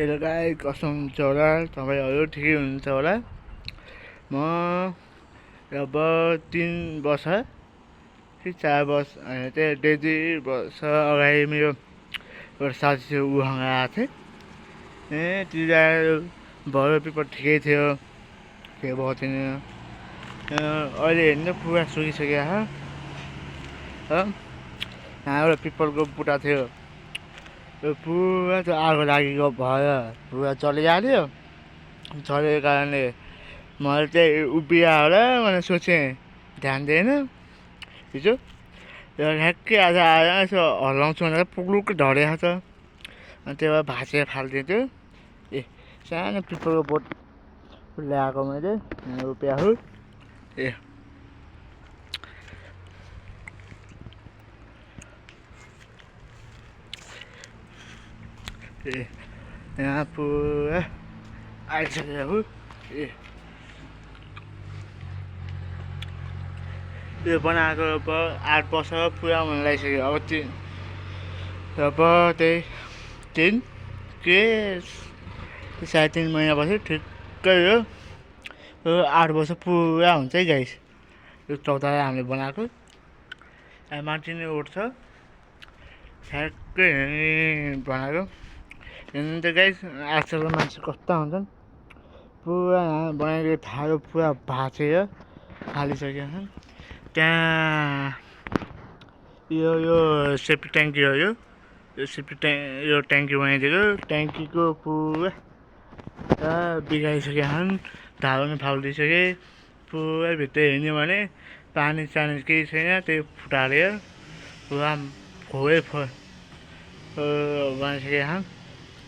Hello guys, कस्तो हुनुहुन्छ होला तपाईँहरू? ठिकै हुनुहुन्छ होला। म अब 3 वर्ष कि 4 वर्ष चाहिँ 1.5 वर्ष अगाडि मेरो एउटा साथी थियो, उसँग आएको थिएँ। त्यति भएर पेपर ठिकै थियो, केही भएको थिएन। अहिले हेर्नु पुरा सुकिसकेको छ। यहाँ एउटा पिपलको बुट्टा थियो, त्यो पुरा त्यो आगो लागेको भएर पुरा जलिहाल्यो। जलेको कारणले मैले चाहिँ उभिया होला भनेर सोचेँ, ध्यान दिएन हिजो। ठ्याक्कै आज आएर यसो हल्लाउँछु भनेर पुग्लुक्कै ढलेको छ। अनि त्यो भएर भाँचेर फालिदिन्थ्यो। सानो पिपलको बोट ल्याएको मैले उभिएको। यहाँ पुरा आइसकेको। यो बनाएको अब 8 वर्ष पुरा हुन लागिसक्यो। अब त्यही 3 साढे 3 महिनापछि ठिक्कै यो 8 वर्ष पुरा हुन्छ है गाइस। यो चौतारा हामीले बनाएको माथि नै उठ्छ, ठ्याक्कै बनाएको। हेर्नु त गाइस, आजकलको मान्छे कस्ता हुन्छन्। पुरा बनाएको थालो पुरा भाँचेर फालिसकेका छन्। त्यहाँ यो सेफ्टी ट्याङ्की हो। यो ट्याङ्की बनाइदिएको। ट्याङ्कीको पुरा बिगाइसकेका छन्, धारो पनि फालिदिइसके। पुरा भित्र हेर्ने भने पानी सानी केही छैन, त्यही फुटालेर पुरा फोहोरै बनाइसकेका छन्।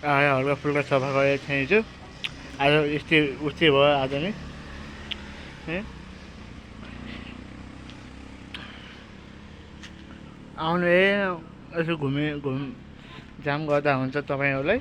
हल्का फुल्का सफा गरेको थिएँ हिजो, आज उस्तै भयो आज नै। आउनु यसो घुमझाम गर्दा हुन्छ तपाईँहरूलाई।